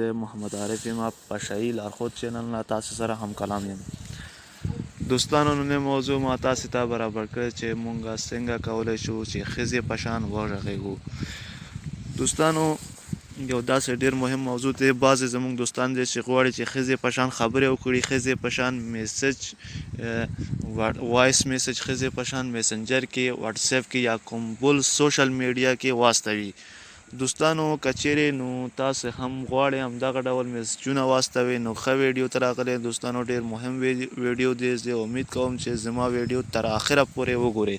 زه محمد عارف یم پشهيي لارښود چینل نه تاسو سره هم کلام یم. دوستانو نننۍ موضوع ما تاسو ته برابر کړې چې مونږ څنګه کولی شو چې ښځې په شان وغږېږو. دوستانو یو داسې ډیر مهم موضوع دی، بعضې زموږ دوستان دي چې غواړي چې ښځې په شان خبرې وکړي، ښځې په شان میسج، وایس میسج، ښځې په شان میسنجر کې، واتساپ کې یا کوم بل سوشل میډیا کې واستوي. دوستانو که چیرې نو تاسو هم غواړئ همدغه ډول میسجونه واستوئ نو ښه ویډیو ته راغلی. دوستانو ډیر مهم ویډیو دی، زه امید کوم چې زما ویډیو تر اخره پورې وګورئ.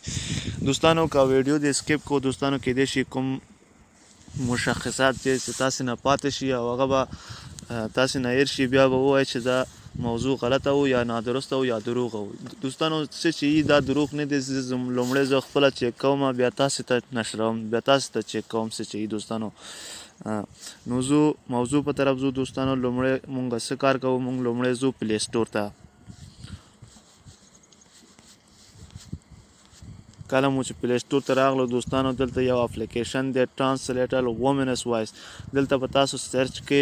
دوستانو که ویډیو دې سکیپ کو دوستانو کیدای شي کوم مشخصات چې تاسو نه پاتې شي او هغه به تاسو نه هېر شي، بیا به ووایئ چې دا موضوع غلطه وو یا نادرسته وو یا دروغ وو. دوستانو څه چې دا دروغ نه دی، زه لومړی زه خپله چک کوم بیا تاسو ته نشروم، بیا تاسو ته چک کوم څه چې دوستانو. نو زه موضوع په طرف ځو. دوستانو لومړی مونږ څه کار کوو، مونږ لومړی ځو پلی سټور ته. کله مو چې پلی سټور ته راغلو دوستانو دلته یو اپلیکیشن دی ټرانسلیټر وومنس وایس، دلته به تاسو سرچ کې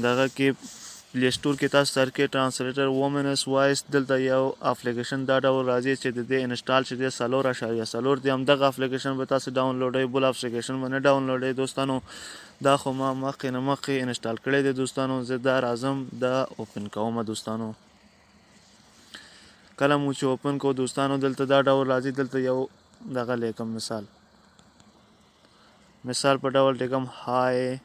دغه کې پلی سټور کې تاسو سرچ کې ټرانسلیټر وومنس وایس، دلته یو اپلیکیشن دا ډول راځي چې د دې انسټال چې دی 4.4 دی، همدغه اپلیکیشن به تاسو ډاونلوډوئ، بل اپلیکیشن به نه ډاونلوډوئ. دوستانو دا خو ما مخکې نه مخکې انسټال کړی دی. دوستانو زه دا راځم دا اوپن کوم. دوستانو کله مو چې اوپن کو دوستانو دلته دا ډول راځي، دلته یو دغه لیکم، مثال په ډول لیکم های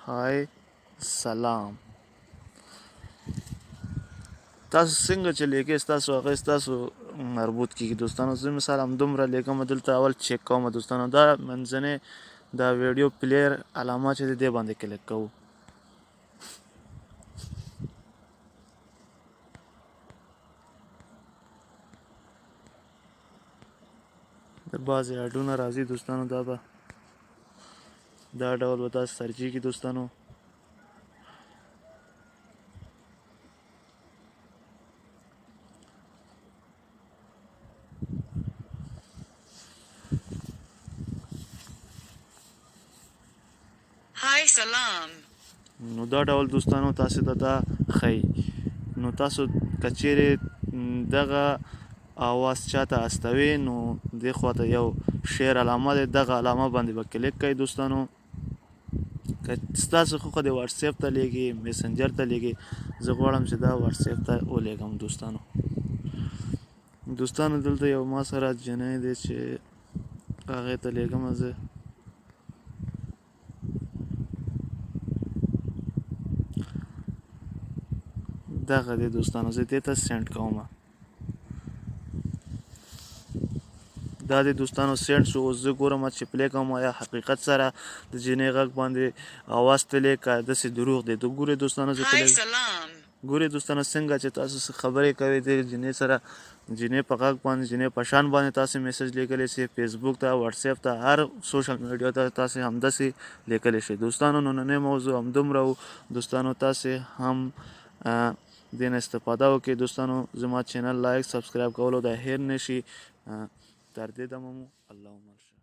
های سلام. تاسو څنګه چې لیکئ ستاسو هغه ستاسو مربوط کیږي. دوستانو زه مثال همدومره لیکم، دلته اول چک کوم. دوستانو دا منځنۍ دا ویډیو پلیر علامه چې دی باندې کلیک کوو. د بعضې اډونه راځي دوستانو، دا به دا ډول به تاسو سرچېږي. دوستانو های سلام. نو دا ډول دوستانو تاسو ته دا ښیي. نو تاسو که چیرې دغه آواز چاته استوي نو دې خواته یو شیر علامه دی، دغه علامه باندې به کلیک کوئ. دوستانو که ستاسو خوښه دی واتساپ ته لیږي، میسنجر ته لیږي، زه غواړم چې دا واتساپ ته ولیږم. دوستانو دلته یو ما سره جنۍ دی چې هغې ته لیږم زه. دغه دی دوستانو، زه دې ته سینډ کوم. دا دی دوستانو سینډ شو. اوس زه ګورم چې پلی کوم یا حقیقت سره د جنۍ غږ باندې اواز تللی که داسې دروغ دی. ګورئ دوستانو زه پلی ګورئ دوستانو څنګه چې تاسو خبرې کوئ د جنۍ سره، جنۍ په غږ باندې، جنۍ په شان باندې تاسو میسج لیکلی شئ، فیسبوک ته، واتساپ ته، هر سوشل میډیا ته تاسو همداسې لیکلی شئ. دوستانو نننۍ موضوع همدومره و. دوستانو تاسو هم دې نه استفاده وکړئ. دوستانو زما چینل لایک سبسکرایب کولو دا هېر نه شي. تر دې دمه مو الله مل شه.